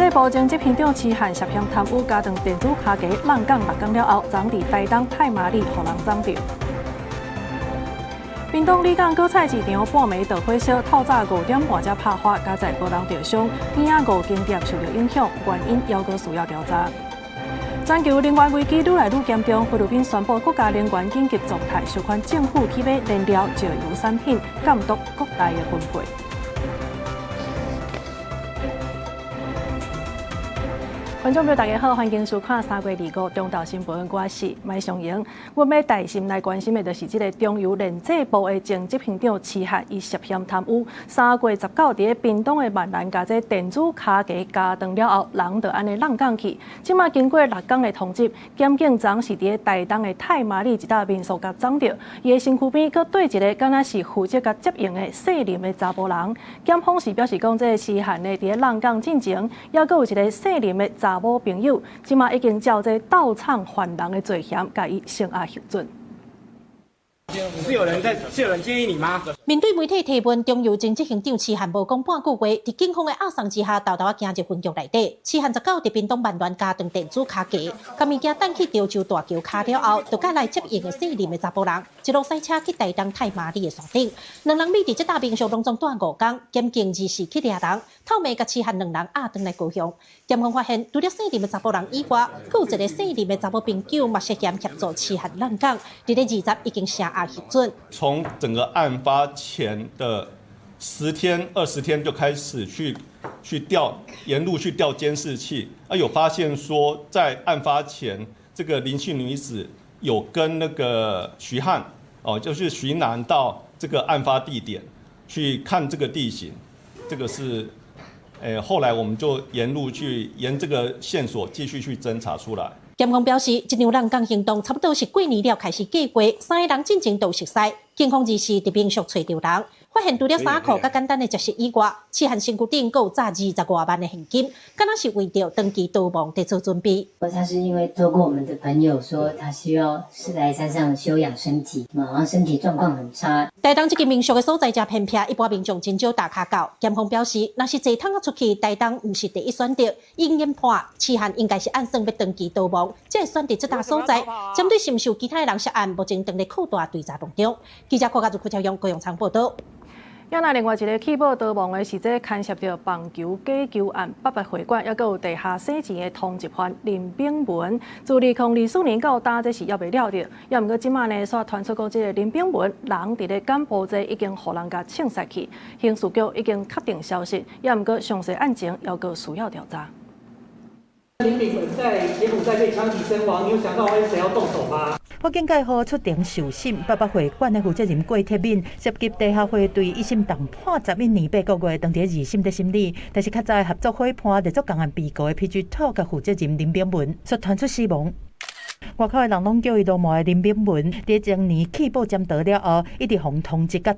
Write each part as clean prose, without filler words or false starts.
濟部前執行長徐漢涉嫌貪污家當電子跤架挵工6工了後，昨佇台東太麻里予人摠著。屏東里港果菜市場半暝著火燒，透早5點半才拍火，佳哉無人著傷，耳仔五間店受著影響，原因猶閣需要調查。全球能源危機愈來愈嚴重，菲律賓宣布國家能源緊急狀態，授權政府去買燃料、石油產品，監督國內的分配。觀眾朋友，大家好，歡迎收看3月25中晝新聞，我是麥尚瑩。阮欲帶心來關心的，就是這个中油煉製部的前執行長徐漢，伊涉嫌貪污，3月19佇咧屏東的萬蘭，共這電子跤架咬斷了後，人就按呢挵工去。這馬經過6工的通緝，檢警昨是佇咧台東的太麻里一搭民宿共摠著，伊的身軀邊閣綴一个敢若是負責共接應的姓林的查埔人。檢方是表示講，這个徐漢呢，佇咧挵工進前，猶閣有一个姓林的查某朋友，這馬已經照這鬥藏犯人的罪嫌，共伊聲押核准。是有人在，是有人建議你嗎？面對媒體提問，中油前執行長徐漢無講半句話，佇警方的押送之下，沓沓仔行入分局內底。徐漢19佇屏東萬巒咬斷電子跤架，共物件擲去潮州大橋跤了後，就佮來接應的姓林的查埔人，一路駛車去台東太麻里的山頂。兩人覕佇這搭民宿攏總蹛5工，檢警24去掠人，透暝共徐漢兩人押轉來高雄。檢方發現，除了姓林的查埔人以外，閣有一个姓林的查某朋友嘛涉嫌協助徐漢挵工，佇咧20已經聲押核准。從整個案發前的10天、20天就開始去調沿路去調監視器，啊有發現說在案發前，這個林姓女子有跟那個徐漢，哦，就是徐楠到這個案發地點去看這個地形，這個是，後來我們就沿路去沿這個線索繼續去偵查出來。檢方表示，這場挵工行動差不多是過年了開始計劃，三个人進前都熟似。警方二四佇民宿揣著人，發現除了衫褲佮簡單的食物以外，徐漢身軀頂閣有詐20外萬的現金，敢若是為著長期逃亡佇做準備。他是因為透過我們的朋友說，他需要是來山上休養身體，好像身體狀況很差。台東這間民宿的所在誠偏僻，一般民眾真少踏跤到。檢方表示，若是坐桶仔出去，台東毋是第一選擇，𪜶研判徐漢應該是按算欲長期逃亡，才會選擇這搭所在。針對是毋是有其他的人涉案，目前正咧擴大追查當中。記者郭家祖、柯超勇、高永昌報道。也那另外一个棄保逃亡的是這牽涉著棒球假球案，八八會館，猶閣有地下洗錢的通緝犯林秉文，自2024年到今，這是猶未了著。猶毋過這馬呢，煞傳出講這个林秉文人佇咧柬埔寨已經予人共槍殺去，刑事局已經確定消息，猶毋過詳細案情猶閣需要調查。林秉文在柬埔寨被槍擊身亡，你有想到會誰要動手嗎？法警蓋號出庭受審，八八會館的負責人郭鐵敏涉及地下匯兌一審重判11年8個月，當佇二審佇審理，但是較早合作伙伴列作仝案被告的 PG Talk 負責人林秉文，煞傳出死亡。外口的人攏叫伊鱸鰻的林秉文，佇前年棄保潛逃了後，一直予通緝到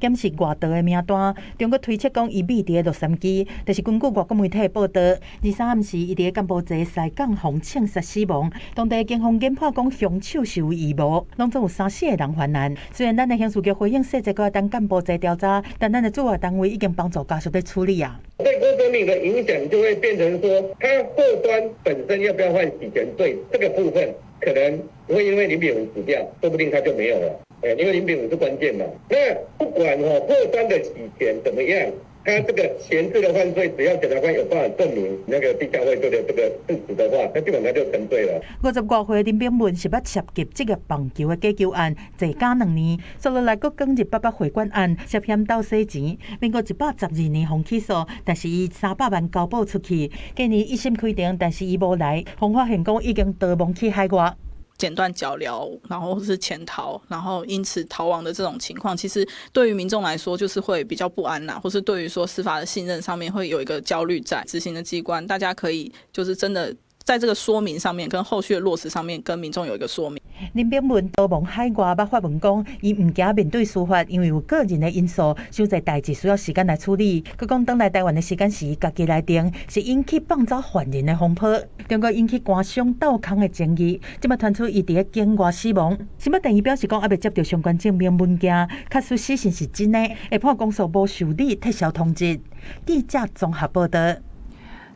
今，檢視外逃的名單，中國推測講伊覕佇洛杉磯，但是根據外國媒體的報道，23暗時伊佇柬埔寨西港予槍殺死亡。當地警方研判講兇手是有預謀，攏總有三四个人犯案。雖然咱的刑事局回應細節，閣愛等柬埔寨調查，但咱的主要單位已經幫助家屬佇處理啊。對郭哲敏的影響就會變成說，他後端本身要不要犯洗錢罪這個部分，可能會因為林秉文死掉，說不定他就沒有了。因為林秉文是關鍵嘛。那不管後端的洗錢怎麼樣，他這個前置的犯罪，只要檢察官有辦法證明那個地下匯兌的這個事實的話，那基本上就成罪了。50外歲林秉文是捌涉及職業棒球的假球案，坐監2年，煞落來閣捲入八八會館案，涉嫌盜洗錢。民國112年予起訴，但是伊300萬交保出去。今年一審開庭，但是伊無來，予發現講已經逃亡去海外。剪斷腳鐐，然後是潛逃，然後因此逃亡的這種情況，其實對於民眾來說就是會比較不安啦，或是對於說司法的信任上面會有一個焦慮在。執行的機關，大家可以就是真的在這個說明上面，跟後續的落實上面，跟民眾有一個說明。林秉文逃亡海外，捌發文講，伊毋驚面對司法，因為有個人的因素，傷濟代誌需要時間來處理。閣講轉來台灣的時間是伊家己來定，是引起放走犯人的風波，中國引起官商鬥空的爭議。這馬傳出伊佇咧境外死亡，新北電伊表示講，猶未接著相關證明文件，確實死訊是真的，會判公訴無受理撤銷通緝。記者綜合報道。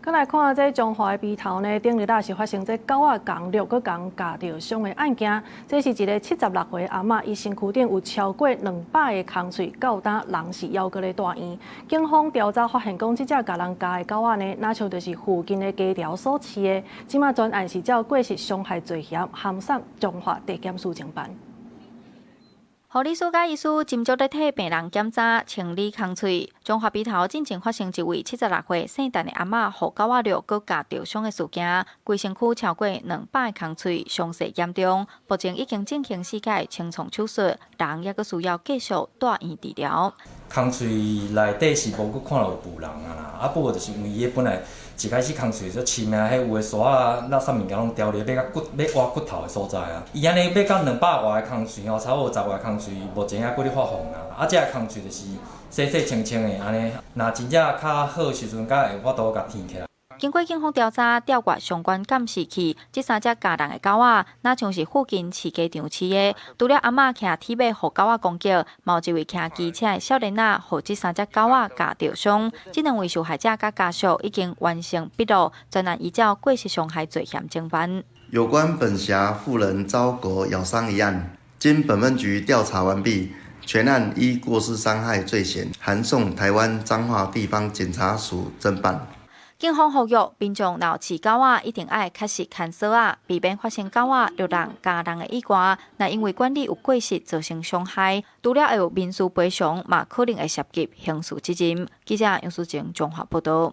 閣來看這彰化的埤頭呢，頂日仔是發生這狗仔仝掠閣共咬著傷的案件。這是一个76歲阿嬤，伊身軀頂有超過200个空喙，到今人是猶閣咧住院。警方調查發現，講這隻共人咬的狗仔呢，若像就是附近的家條所飼的。這馬全案是照過失傷害罪嫌，函送彰化地檢署偵辦。護理師佮醫師斟酌咧替病人檢查、清理空喙。彰化埤頭進前發生一位76歲姓陳的阿嬤，予狗仔掠閣咬著傷的事件，規身軀超過200个空喙，傷勢嚴重，目前已經進行四改清創手術，人猶閣需要繼續住院治療。空喙內底是無閣看著有脯人啊啦，啊不過就是因為伊本來一開始空喙做深啊，彼有的沙啊、垃圾物件攏牢咧，欲共骨欲挖骨頭的所在啊。伊按呢欲到200外个空喙吼，差不多10外空喙，目前猶閣咧發紅啊。啊，這个空喙就是細細清清的按呢，若真正較好時陣，才會有法度共填起來。經過警方調查，調閱相關監視器，這三隻咬人的狗仔，若像是附近飼雞場飼的。除了阿嬤騎鐵馬予狗仔攻擊，嘛有一位騎機車的少年仔，予這三隻狗仔咬著傷。這兩位受害者佮家屬已經完成筆錄，全案依照過失傷害罪嫌偵辦。有關本轄婦人遭狗咬傷一案，經本分局調查完畢，全案依過失傷害罪嫌，函送台灣彰化地方檢察署偵辦。警方呼籲民眾若有飼狗仔，一定愛確實牽索仔，避免發生狗仔掠人、咬人的意外。若因為管理有過失造成傷害，除了會有民事賠償，嘛可能會涉及刑事責任。記者楊淑靜綜合報導。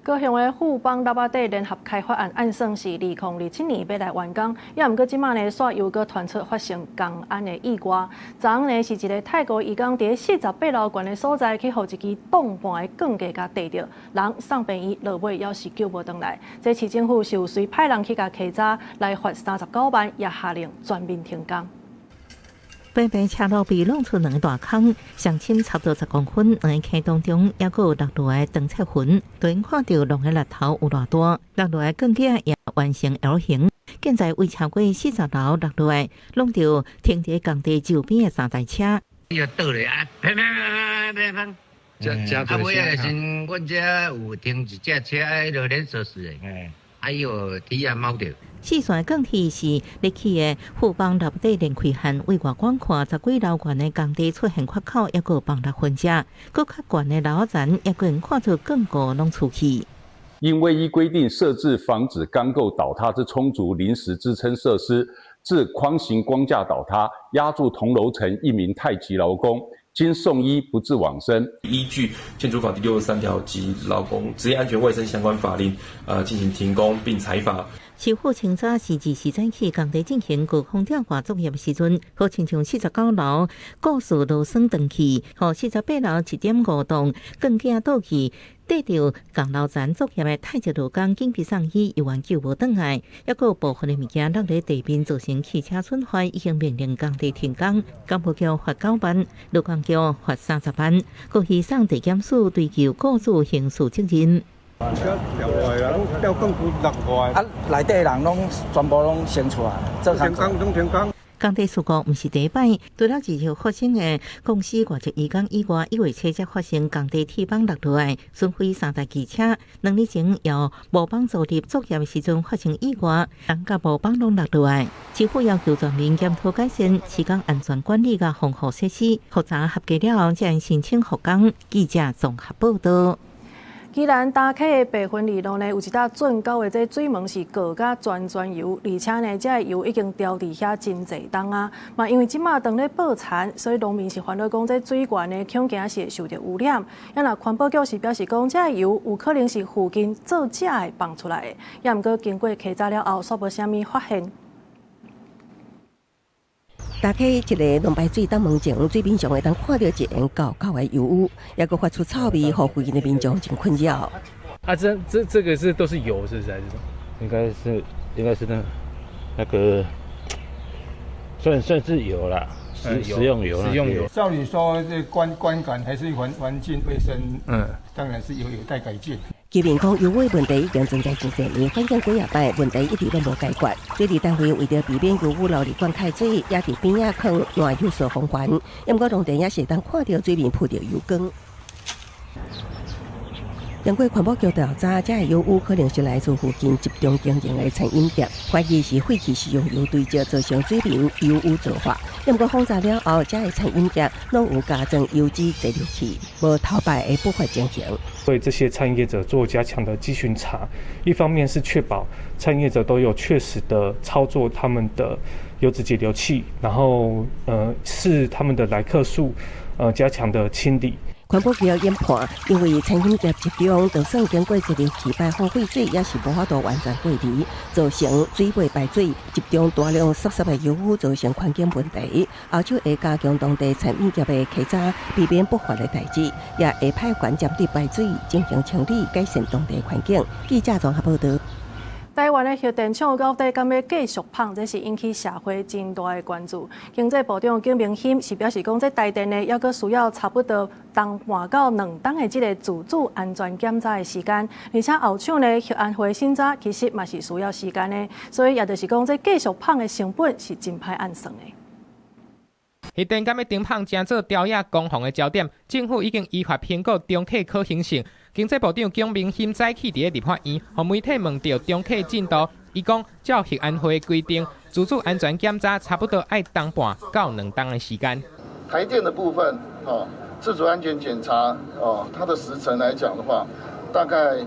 高雄的富邦衲仔底聯合開發案按算是2027年欲來完工，也毋過這馬呢，煞又閣傳出發生工安的意外。昨昏呢，是一个泰國移工佇48樓懸的所在，去予一支擋盤的鋼架共硩著，人送病院，落尾猶是救無轉來。這市政府是有隨派人去共稽查，來罰39萬，也下令全面停工。平平車路被弄出兩个大坑，上深差不多10公分，兩个坑當中猶閣有落落來長切痕，突然看著兩个力頭有偌大，落落來鋼架也完成 L 型。現在為超過40樓落落來，弄著停佇工地周邊的三台車。伊就倒落啊，砰砰砰砰砰砰！啊，尾仔時陣，阮遮有停一隻車，彼个連鎖式的，啊，伊有鐵仔貓著。四線鋼鐵是熱起的富邦衲仔底連開漢，對外觀看十幾樓懸的工地出現缺口，猶閣有崩落痕跡，閣較懸的樓層猶閣看出鋼骨攏出去。因未依規定設置防止鋼構倒塌之充足臨時支撐設施，致框形光架倒塌，壓住同樓層一名泰籍勞工，經送醫不治往生。依據建築法第63條及勞工職業安全衛生相關法令，進行停工並裁罰。市府清早是20時早起工地進行高空吊掛作業的時陣，好親像49樓故事螺栓斷去，予48樓1.5棟鋼架倒去，硩著仝樓層作業的泰籍勞工緊急送醫，猶原救無轉來，猶閣有部分的物件落佇地面，造成汽車損壞，已經命令工地停工。工部局罰9萬，勞工局罰30萬，閣移送地檢署追究雇主刑事責任。掉落來啊，掉鋼骨落來。啊，內底人攏全部攏先出來，做停工，攏停工。工地事故毋是第一擺，除了2號發生的公司外籍移工以外，1月7才發生工地鐵板落落來，損毀三台機車。2日前由模板組入作業的時陣發生意外，人佮模板攏落落來。市府要求全面檢討改善施工安全管理佮防護設施，複查合格了後才申請復工。記者綜合報導。宜蘭大溪的白雲二路呢，有一搭圳溝的這水門是過甲全全油，而且呢，這个油已經牢佇遐真濟冬啊。嘛，因為這馬當咧報田，所以農民是煩惱講，這水源呢，恐驚是會受著污染。啊，若環保局是表示講，這个油有可能是附近做食的放出來的。也毋過經過稽查了後，煞無啥物發現。大溪一个農排水閘門前，水面上會當看著一沿厚厚的油污，猶閣發出臭味，予附近的民眾真困擾。啊，這個是都是油，是不是還是什麼？應該是那個算是油啦，食用油。食用油。照理說，這觀感還是環境衛生，當然是有待改進。居民講，油污問題已經存在真濟年，反正幾仔擺問題一直攏無解決。水利單位為著避免油污流入灌溉水，也佇邊仔囥爛油素防範。毋過，農田也是會當看著水面浮著油光。经過環保局調查，這个油污可能是來自附近集中經營的餐飲業，懷疑是廢棄食用油堆積造成水面油污濁化。毋過訪查了後，這个餐飲業攏有加裝油脂截留器，無頭擺的不法情形。對這些餐飲業者做加強的稽巡查，一方面是確保餐飲業者都有確實的操作他們的油脂截留器，然後視他們的來客數，加強的清理。環保局研判，因為餐飲業集中，就算經過截留器排放廢水，也是無法度完全過濾，造成水尾排水集中大量濕濕的油污，造成環境問題。後續會加強當地餐飲業的稽查，避免不法的代誌，也會派員針對排水進行清理，改善當地環境。記者綜合報道。台灣的核電廠到底敢欲繼續麭？這是引起社會真大的關注。經濟部長景明鑫是表示講，這台電呢，猶閣需要差不多冬半到2冬的這个自主安全檢查的時間，而且後廠呢核安會審查其實嘛是需要時間的，所以也就是講，這繼續麭的成本是真歹按算的。核電敢欲停麭，成做朝野攻防的焦點。政府已經依法評估重啟可行性。經濟部長景明鑫早起佇咧立法院，予媒體問著重啟進度，伊講照核安會規定，自主安全檢查差不多愛冬半到2冬的時間。台電的部分，哦，自主安全檢查，哦，它的時程來講的話，大概，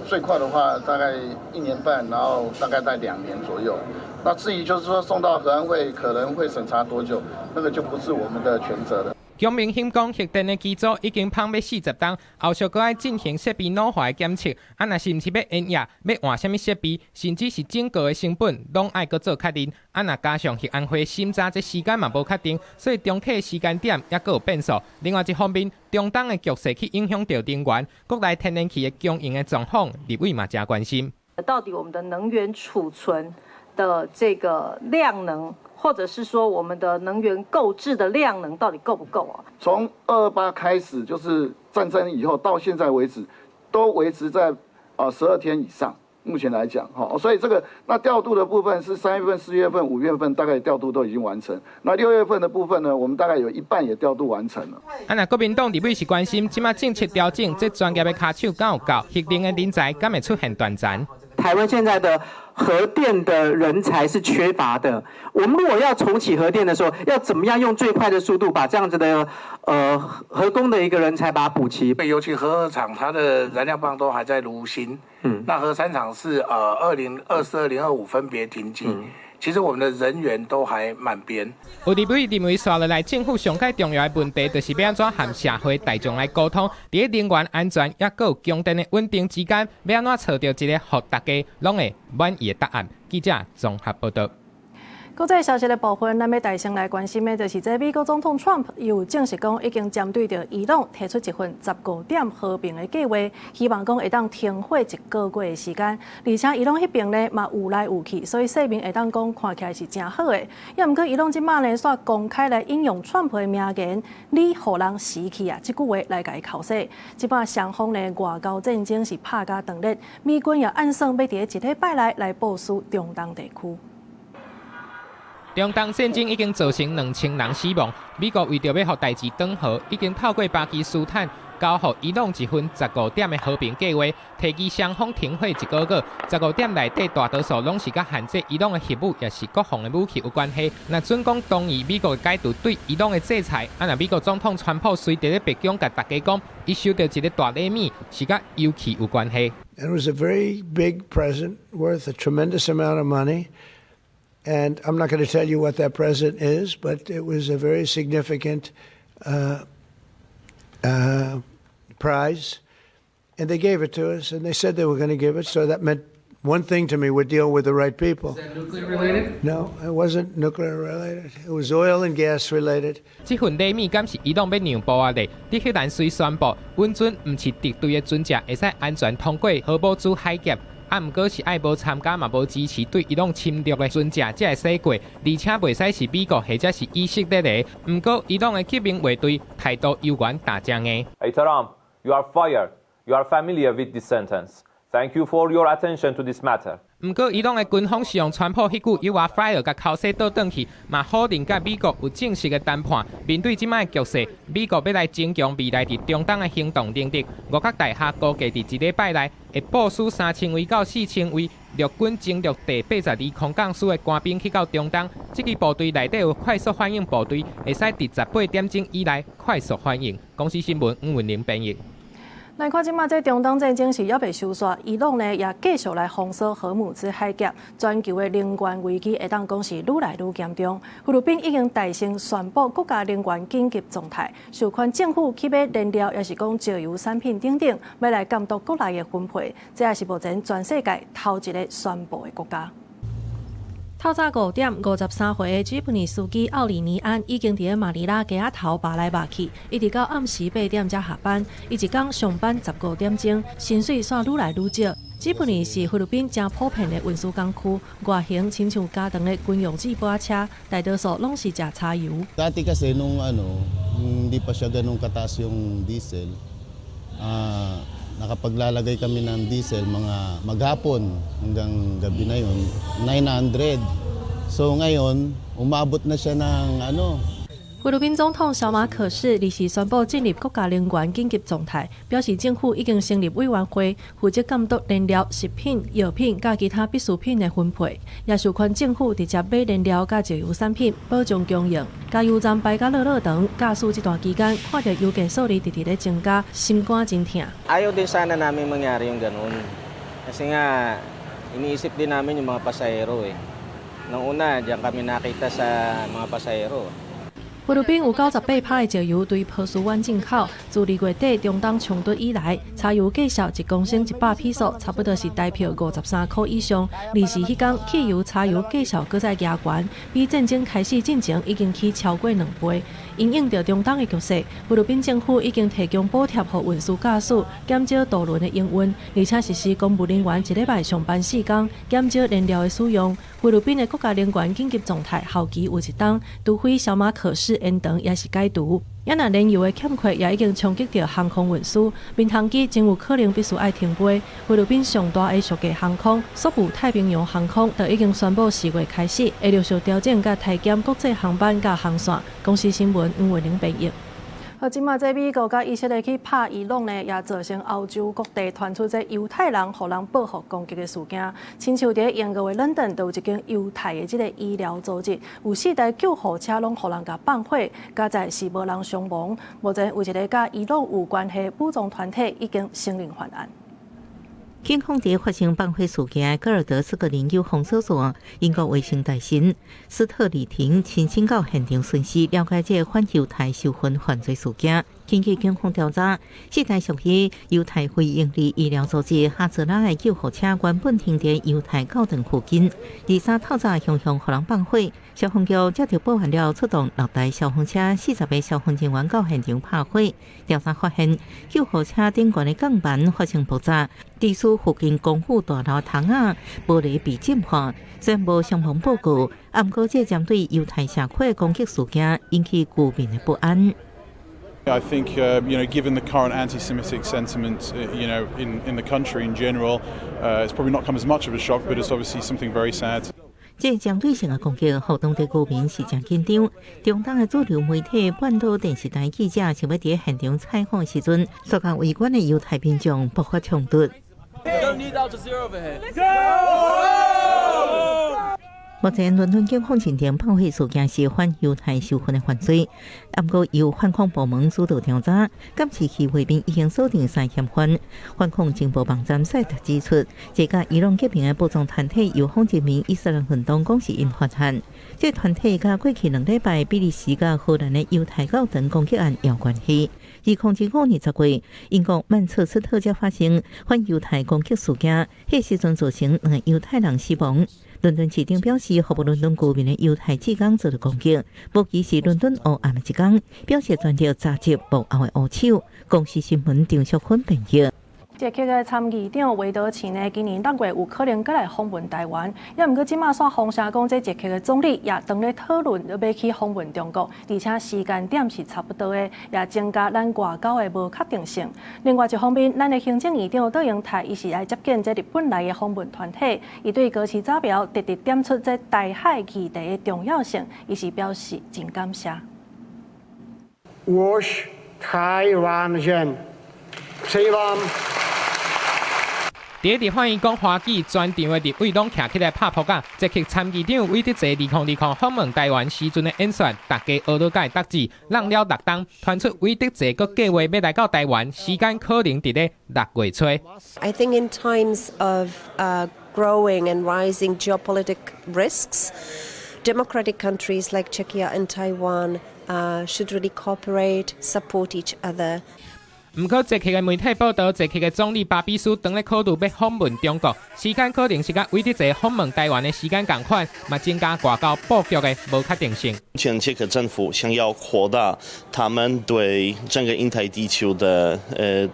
最快的話大概1年半，然後大概在2年左右。那至於就是說送到核安會可能會審查多久，那個就不是我們的權責了。景明鑫講，核電的機組已經麭欲40冬，後續閣愛進行設備老化的檢測，啊，若是毋是欲延役，欲換啥物設備，甚至是整個的成本，攏愛閣做確認。啊，若加上核安會審查這時間嘛無確定，所以重啟時間點猶閣有變數。另外一方面，中東的局勢去影響著能源，國內天然氣的供應的狀況，立委嘛誠關心。到底我們的能源儲存的這個量能，或者是說我們的能源購置的量能到底夠不夠啊？從228開始，就是戰爭以後到現在為止，都維持在12天以上。目前來講，哈，所以這個那調度的部分是3月份、4月份、5月份，大概調度都已經完成。那6月份的部分呢，我們大概有一半也調度完成了。啊，若國民黨立委是關心，這馬政策調整，這專業的跤手敢有夠，核能的人才敢會出現斷層？台灣現在的核電的人才是缺乏的。我們如果要重啟核電的時候，要怎麼樣用最快的速度把這樣子的核工的一個人才把它補齊？尤其核二廠，它的燃料棒都還在爐心。那核三廠是2024、2025分別停機。其實我們的人員都還滿編。有立委認為，紲落來政府上蓋重要的問題，就是欲按怎和社會大眾來溝通，佇咧能源安全抑閣有供電的穩定之間，欲按怎揣著一个予大家攏會滿意的答案？記者綜合報導。國際消息的部分，咱欲帶先來關心的，就是這美國總統川普有證實講，已經針對著伊朗提出一份15點和平的計劃，希望講會當停火一個月的時間。而且伊朗彼邊呢嘛有來有去，所以勢面會當講看起來是誠好的。也毋過伊朗這馬呢煞公開來引用川普的名言：“你予人死去啊！”這句話來共伊剾洗。這擺雙方呢外交戰爭是拍甲轉熱，美軍也按算欲佇咧一禮拜內來部署中東地區。中東戰爭已經造成2000人死亡。美國為著欲予代誌轉和，已經透過巴基斯坦交予伊朗一份十五點的和平計劃，提議雙方停火一個月。十五點內底大多數攏是佮限制伊朗的核武，抑是國防的武器有關係。若準講同意美國解除對伊朗的制裁，啊，若美國總統川普隨佇咧白宮共大家講，伊收著一个大禮物，是佮油氣有關係。 It was a very big present worth a tremendous amount of money. And I'm not going to tell you what that present is, but it was a very significant prize. And they gave it to us, and they said they were going to give it. So that meant one thing to me: we're dealing with the right people. Is that nuclear related? No, it wasn't nuclear related. It was oil and gas related. 這份禮物敢是伊朗欲讓步啊咧？德黑蘭雖宣布允准毋是敵對的船隻會使安全通過荷姆茲海峽。啊，毋過是愛無參加嘛，無支持對伊朗侵略的船隻才會使過，而且袂使是美國或者是以色列的。毋過伊朗的革命衛隊態度猶原焦誠硬。 Hey Trump, you are fired. You are familiar with this sentence. Thank you for your attention to this matter. 毋過伊朗的軍方是用川普彼句 “You are fired” 共口水倒轉去，嘛否認佮美國有正式的談判。面對這擺的局勢，美國欲來增強未來佇中東的行動能力。五角大廈估計佇一禮拜內會部署3000位到4000位陸軍精鋭第82空降師的官兵去到中東。這支部隊內底有快速反應部隊，會使佇18點鐘以內快速反應。公視新聞吳文玲編譯。來看這擺這中東戰爭是猶未收煞，伊朗呢也繼續來封鎖荷姆茲海峽，全球的能源危機會當講是愈來愈嚴重。菲律賓已經大聲宣布國家能源緊急狀態，授權政府去買燃料，抑是講石油產品等等，欲來監督國內的分配。這也是目前全世界頭一个宣布的國家。透早5點53歲的吉普尼司機奧里尼安已經佇咧馬尼拉街仔頭跋來跋去，一直到暗時8點才下班。伊一工上班15點鐘，薪水煞愈來愈少。吉普尼是菲律賓誠普遍的運輸工具，外形親像加長的軍用接駁車，大多數攏是食柴油。 Dati kasi nung ano, hindi pa siya ganun kataas yung diesel. Nakapaglalagay kami ng diesel mga maghapon hanggang gabi na yon, 900. So ngayon, umabot na siya ng ano, 菲律賓總統小馬可仕日時宣布進入國家能源緊急狀態，表示政府已經成立委員會，負責監督燃料、食品、藥品佮其他必需品的分配，也授權政府直接買燃料佮石油產品，保障供應。加油站排甲落落長，駕駛這段期間看著油價數字直直咧增加，心肝真疼。 Ayaw din sana namin mangyari yung ganun. Kasi nga, iniisip din namin yung mga pasahero eh. Nung una, diyan kami nakita sa mga pasahero. 菲律賓有98%的石油對波斯灣進口。自2月底中東衝突以來，柴油價數1公升100披索，差不多是台票53箍以上。二是彼工汽油、柴油價數閣再加懸，比戰爭開始進前已經起超過2倍。因應著中東的局勢，菲律賓政府已經提供補貼予運輸駕駛，減少渡輪的營運，而且實施公務人員一禮拜上班4工，減少燃料的使用。菲律賓的國家能源緊急狀態效期有一冬，除非小馬可仕延長，抑是解除。也若燃油的欠缺也已經衝擊著航空運輸，民航機真有可能必須愛停飛。菲律賓上大的屬價航空宿務太平洋航空就已經宣布4月開始會陸續調整佮裁減國際航班佮航線。公視新聞黃慧玲編譯。好，這馬這美國佮以色列去拍伊朗呢，也造成歐洲各地傳出這猶太人予人報復攻擊的事件。親像佇英國的倫敦，就有一間猶太的這个醫療組織，有四台救護車攏予人共放火，佳哉是無人傷亡。目前有一个佮伊朗有關係武裝團體已經承認犯案。警方佇發生放火事件，戈爾德斯格林有封鎖線，英國衛生大臣斯特里廷親身到現場巡視，了解這个反猶太仇恨犯罪事件。根據警方調查，四台屬於猶太非營利醫療組織哈澤拉的救護車原本停佇猶太教堂附近，23透早雄雄予人放火，消防局接著報案了，出動六台消防車、40個消防人員到現場拍火。調查發現，救護車頂懸的鋼板發生爆炸，致使附近公寓大樓窗仔玻璃被震破，雖然無傷亡報告，毋過這針對猶太社區的攻擊事件引起居民的不安。 I think, given the current anti-Semitic sentiment, in the country in general, it's probably not come as much of a shock, but it's obviously something very sad. 這針對性的攻擊，予當地居民是誠緊張。中東的主流媒體半島電視台記者想欲佇現場採訪時陣，遭到圍觀的猶太民眾爆發衝突。 Don't need Al Jazeera over here. 目前倫敦警方認定放火事件是反猶太仇恨的犯罪，毋過由反恐部門主導調查。監視器畫面已經鎖定三嫌犯。反恐情報網站賽特指出，這佮伊朗革命的武裝團體由方人民伊斯蘭運動講是𪜶發案。這團體佮過去兩禮拜比利時佮荷蘭的猶太教堂攻擊案有關係。2005年10月，英國曼徹斯特才發生反猶太攻擊事件，彼時陣造成兩个猶太人死亡。倫敦市長表示，服務倫敦居民的猶太志工遭著攻擊，無疑是倫敦烏暗的一天，表示全力查緝幕後的烏手。公視新聞張淑芬編譯。捷克的參議長韋德奇呢，今年6月有可能閣來訪問台灣。也毋過，這馬煞風聲講，這捷克的總理也當咧討論欲去訪問中國，而且時間點是差不多的，也增加咱外交的無確定性。另外一方面，咱的行政院長卓榮泰伊是來接見這日本來的訪問團體，伊對高市早苗直直點出這台海議題的重要性，伊是表示真感謝。我是台灣人，希望。佇立法院講華語，全場的立委攏徛起來拍噗仔。捷克參議長韋德濟2020訪問台灣時陣的演說，大家學了解得知，挵了6冬，傳出韋德濟閣計劃欲來到台灣，時間可能佇咧6月初。 I think in times of growing and rising geopolitical risks, democratic countries like Czechia and Taiwan should really cooperate, support each other. 毋過，捷克的媒體報導，捷克的總理巴比斯當咧考慮欲訪問中國，時間可能是佮韋德濟訪問台灣的時間仝款，嘛增加外交布局的無確定性。目前捷克政府想要擴大他們對整個印太地區的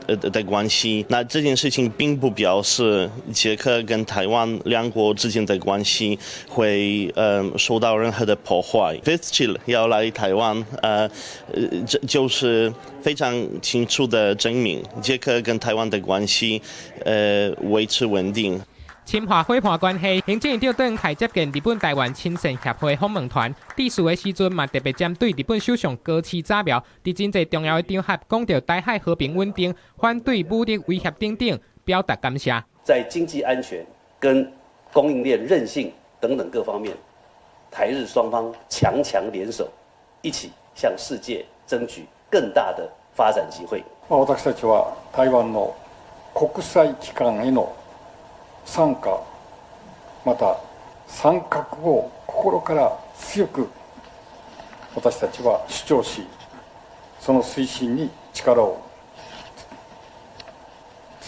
關係，那這件事情並不表示捷克跟台灣兩國之間的關係會受到任何的破壞。Vystrčil 要來台灣，這就是非常清楚的證明捷克跟台灣的關係，維持穩定。深化伙伴關係，行政院長卓榮泰接見日本台灣親善協會訪問團，致辭的時陣嘛特別針對日本首相高市早苗，佇真濟重要的場合講著台海和平穩定、反對武力威脅等等，表達感謝。在經濟安全跟供應鏈韌性等等各方面，台日雙方強強聯手，一起向世界爭取更大的發展機會。私たちは台灣の國際機関への參加、また参畫を心から強く私たちは主張し、その推進に力を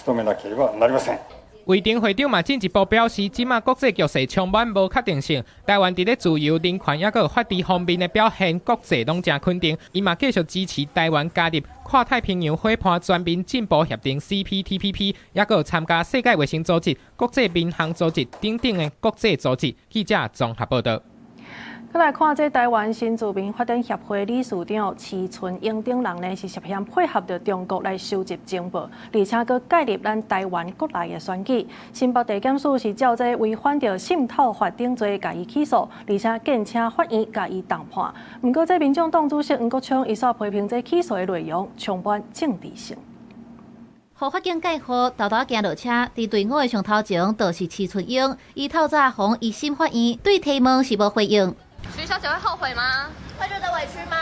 努めなければなりません。魏廷會長嘛進一步表示，這馬國際局勢充滿無確定性，台灣佇咧自由、人權抑閣有法治方面的表現，國際攏誠肯定。伊嘛繼續支持台灣加入跨太平洋夥伴全面進步協定（CPTPP），抑閣有參加世界衛生組織、國際民航組織等等的國際組織。記者綜合報導。閣來看這台灣新住民發展協會理事長徐春英等人呢，是涉嫌配合著中國來收集情報，而且閣介入咱台灣國內的選舉。新北地檢署是照這違反著滲透法等罪，共伊起訴，而且建請法院共伊重判。毋過，這民眾黨主席黃國昌伊煞批評這起訴的內容充滿政治性。予法警蓋好，沓沓行落車，佇隊伍的上頭前，就是徐春英。伊透早予一審法院對提問是無回應。徐小姐會後悔嗎？會覺得委屈嗎？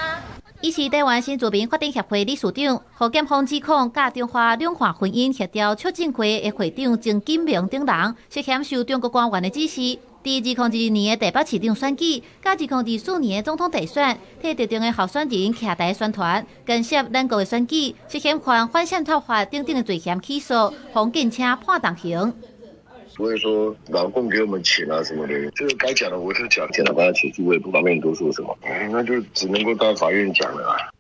伊是台灣新住民發展協會理事長，予檢方指控，佮中華兩岸婚姻協調促進會的會長曾錦明等人涉嫌受中國官員的指示，佇2022年的台北市長選舉，佮2024年的總統大選，替特定的候選人徛台宣傳，干涉咱國的選舉，涉嫌犯反滲透法等等的罪嫌起訴，予建請判重刑。不會說老共給我們錢啊什麼的，這個該講的我是講，檢察官起訴我也不方便多說什麼，那就只能夠到法院講了啦。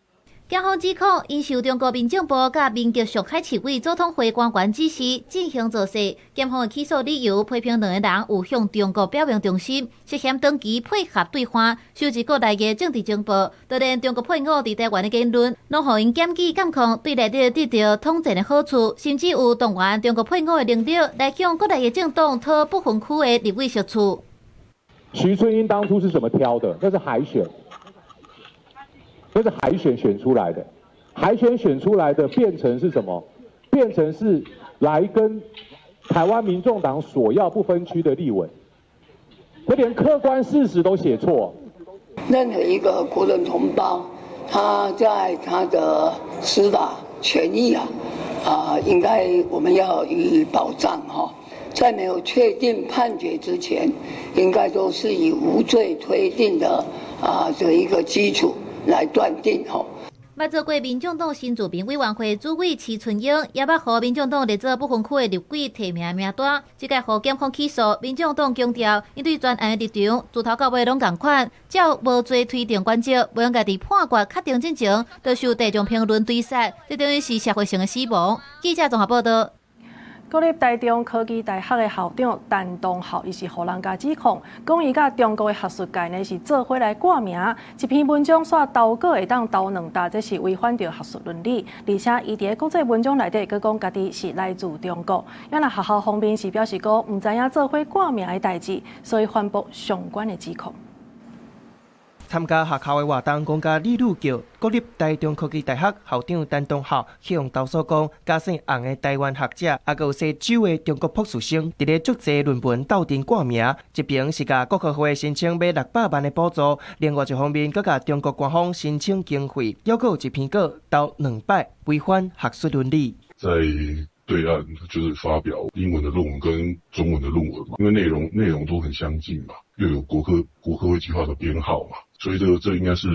檢方指控，𪜶受中國民政部佮民革上海市委祖統會官員指示進行造勢。檢方的起訴理由批評兩個人有向中國表明忠心，涉嫌長期配合對岸，收集國內的政治情報，就連中國配偶佇台灣的言論，攏予𪜶檢舉監控，對內底得著統戰的好處，甚至有動員中國配偶的能力來向國內的政黨討不分區的立委席次。徐春英當初是怎麼挑的？那是海選。那是海選選出來的，海選選出來的變成是什麼？變成是來跟台灣民眾黨索要不分區的立委，他連客觀事實都寫錯。任何一個國人同胞，他在他的司法權益啊，應該我們要予以保障哈。在沒有確定判決之前，應該都是以無罪推定的這一個基礎來斷定吼。捌做過民眾黨新住民委員會主委徐春英，也捌予民眾黨列做不分區的立委提名名單。這屆予檢方起訴，民眾黨強調，𪜶對全案的立場自頭到尾攏仝款，照無罪推定原則，袂用家己判決確定進前，就受大眾評論追殺，這等於是社會性的死亡。記者綜合報導。國立台中科技大學的校長陳東浩，伊是予人共指控，講伊佮中國的學術界呢是做伙來掛名，一篇文章煞投稿會當投兩疊，這是違反著學術倫理。而且伊佇咧國際文章內底，閣講家己是來自中國。啊若學校方面是表示講，毋知影做伙掛名的代誌，所以反駁相關的指控。參加學校的活動，講佮李女叫國立台中科技大學校長陳東浩去予投訴講，佮姓洪的台灣學者，抑閣有姓周的中國博士生，佇咧足濟論文鬥陣掛名，一邊是共國科會申請欲600萬的補助，另外一方面閣共中國官方申請經費，猶閣有一篇稿投兩擺，違反學術倫理。在對岸就是發表英文的論文跟中文的論文嘛，因為內容都很相近嘛，又有國科會計劃的編號嘛，所以這應該是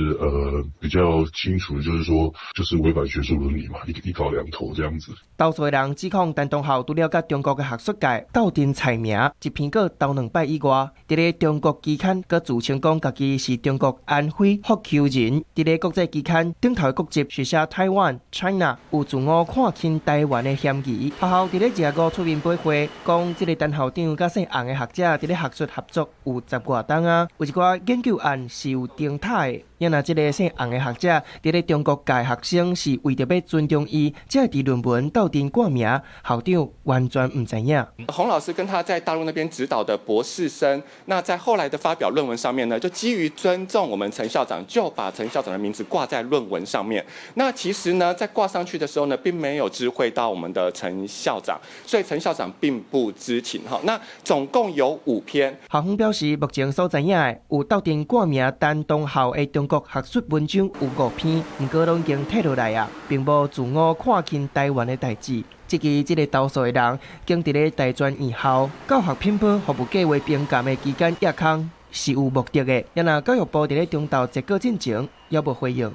比較清楚的，就是說就是違反學術倫理嘛，一稿兩投這樣子。投訴的人指控陳東浩除了佮中國的學術界鬥陣猜名，一篇稿投兩擺以外，佇咧中國期刊閣自稱講家己是中國安徽福丘人，佇咧國際期刊頂頭的國籍是寫臺灣 China，有自我看輕台灣的嫌疑。學校佇咧25出面駁回，講這个陳校長佮姓洪的學者佇咧學術合作有十外冬啊，有一寡研究案是有登塔的。啊若這个姓洪的學者佇咧中國教學生是為著欲尊重伊，才會佇論文鬥陣掛名，校長完全毋知影。洪老師跟他在大陸那邊指導的博士生，那在後來的發表論文上面呢，就基於尊重我們陳校長，就把陳校長的名字掛在論文上面。那其實呢，在掛上去的時候呢，並沒有知會到我們的陳校長，所以陳校長並不知情。哈，那總共有5篇。校方表示，目前所知影的有鬥陣掛名陳東浩的中國學術文章有5篇，毋過攏已經退落來啊，並無自我看輕台灣的代誌。這支這个投訴的人，經佇咧大專院校教學品包服務計劃評鑑的期間掖空是有目的的。啊若教育部佇咧中晝截稿進前，猶無回應。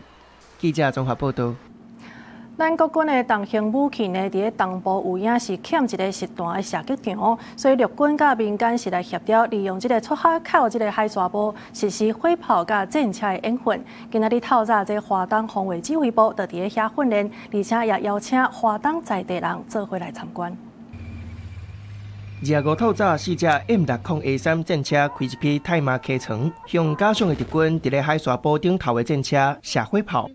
記者綜合報導。咱國軍的重型武器呢，佇咧東部有影是欠一个實彈的射擊場，所以陸軍佮民間是來協調，利用這个出海口這个海沙埔實施火炮佮戰車的演訓。今仔日透早，這華東防衛指揮部就佇咧遐訓練，而且也邀請華東在地人做伙來參觀。25透早，四架 M60A3戰車開入去太麻溪床，向假想的敵軍佇咧海沙埔頂頭的戰車射火炮。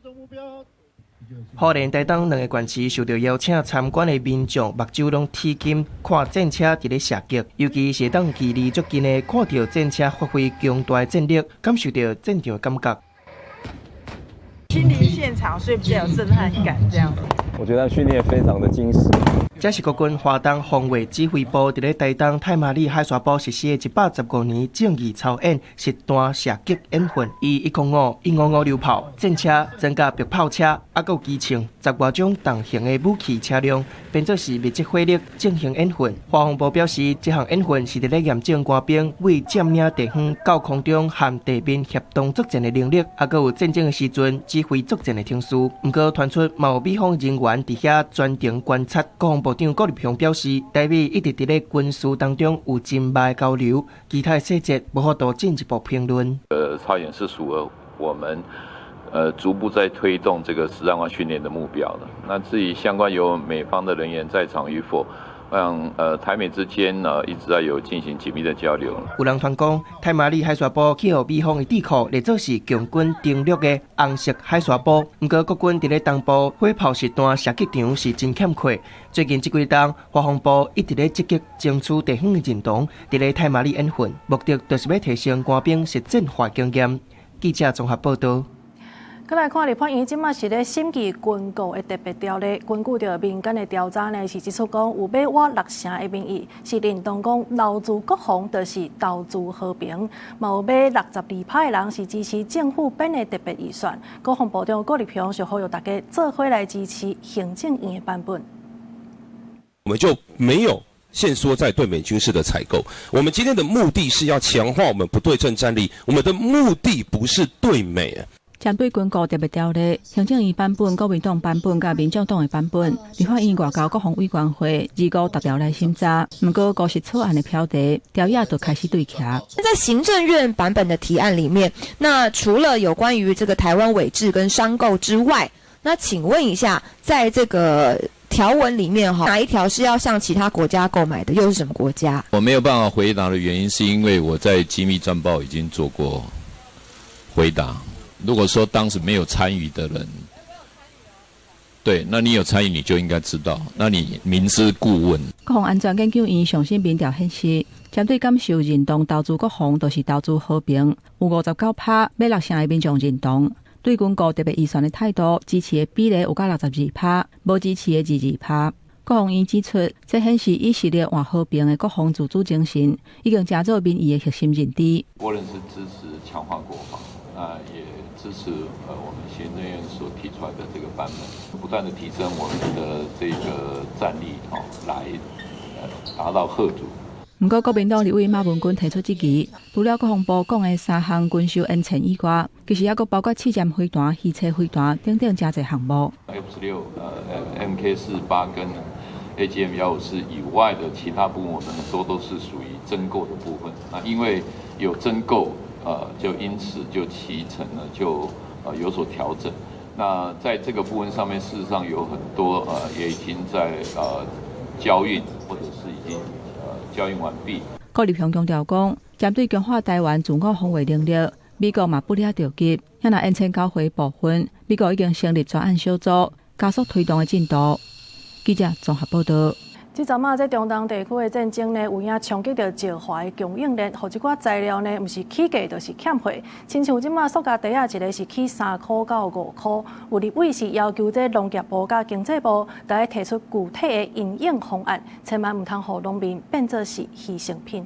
花蓮、台東兩个縣市受著邀請參觀的民眾，目睭攏鐵金，看戰車佇咧射擊，尤其是當距離足近的看著戰車發揮強大的戰力，感受著戰場的感覺。親臨現場，所以比較有震撼感，這樣。我覺得訓練非常的精實。這是國軍華東防衛指揮部佇咧台東太麻里海沙埔實施的115年正義操演實彈射擊演訓，以105、1556炮、戰車、裝甲白炮車，抑閣有機槍十外種重型的武器車輛，編做是密集火力進行演訓。華防部表示，這項演訓是佇咧驗證官兵為佔領地方到空中和地面協同作戰的能力，抑閣有戰爭的時陣指揮作戰的程序。毋過傳出嘛有美方人員佇遐全程觀察。國防部長郭立雄表示，台美一直佇咧軍事當中有真密交流，其他細節無法度進一步評論。操演是符合我們逐步在推動這個實戰化訓練的目標的。那至於相關有美方的人員在場與否，我想台美之間呢一直在有進行緊密的交流。有人傳講，太麻里海沙埔去予美方的智庫列做是共軍登陸的紅色海沙埔，毋過國軍佇咧東部火炮實彈射擊場是真欠缺。最近這幾冬，華防部一直咧積極爭取地方的認同，佇咧太麻里演訓，目的就是欲提升官兵實戰化經驗。記者綜合報導。閣來看立法院這馬是咧審議軍購的特別條例，根據著民間的調查呢，是指出講有欲倚6成的民意是認同講投資國防就是投資和平，嘛有欲62%的人是支持政府編的特別預算。國防部長郭立雄是呼籲大家做伙來支持行政院的版本。我們就沒有限縮在對美軍事的採購。我們今天的目的是要強化我們不對稱戰力，我們的目的不是對美。針對軍購特別條例，行政院版本、國民黨版本佮民眾黨的版本，立法院外交國防委員會25逐條來審查。毋過告實草案的標題，朝野就開始對徛。在行政院版本的提案裡面，那除了有關於這個台灣委製跟商購之外，那請問一下，在這個條文裡面哈，哪一條是要向其他國家購買的，又是什麼國家？我沒有辦法回答的原因，是因為我在機密專報已經做過回答。如果說當時沒有參與的人，對，那你有參與，你就應該知道。那你明知故問。國防安全研究院上新民調顯示，針對感受認同投資國防，就是投資和平，有59%欲六成的民眾認同。對軍購特別預算的態度，支持的比例有到62%，無支持的22%。國防院指出，這顯示以實力換和平的國防自主精神，已經成做民意的核心認知。國人是支持強化國防，那也支持我們行政院所提出來的這個版本，不斷的提升我們的這個戰力，哦，來達到嚇阻。毋過，國民黨立委馬文君提出質疑，除了國防部講的三項軍售延前以外，其實猶閣包括刺針飛彈、魚叉飛彈等等誠濟項目。 F-16、MK-48跟 AGM-154以外的其他部分，我們很多都是屬於增購的部分。那因為有增購，就因此就期程呢就有所調整。那在這個部分上面，事實上有很多也已經在交運，或者是已經交運完畢。郭立雄強調講，針對強化台灣自我防衛能力，美國嘛不了著急。遐若延簽交貨部分，美國已經成立專案小組，加速推動的進度。記者綜合報道。這陣仔，這中東地區的戰爭呢，有影衝擊著石化的供應鏈，予這寡材料呢，毋是起價就是欠貨。親像這馬塑膠袋仔，一个是起3箍到5箍。有立委是要求這農業部佮經濟部，著愛提出具體的因應方案，千萬毋通予農民變做是犧牲品。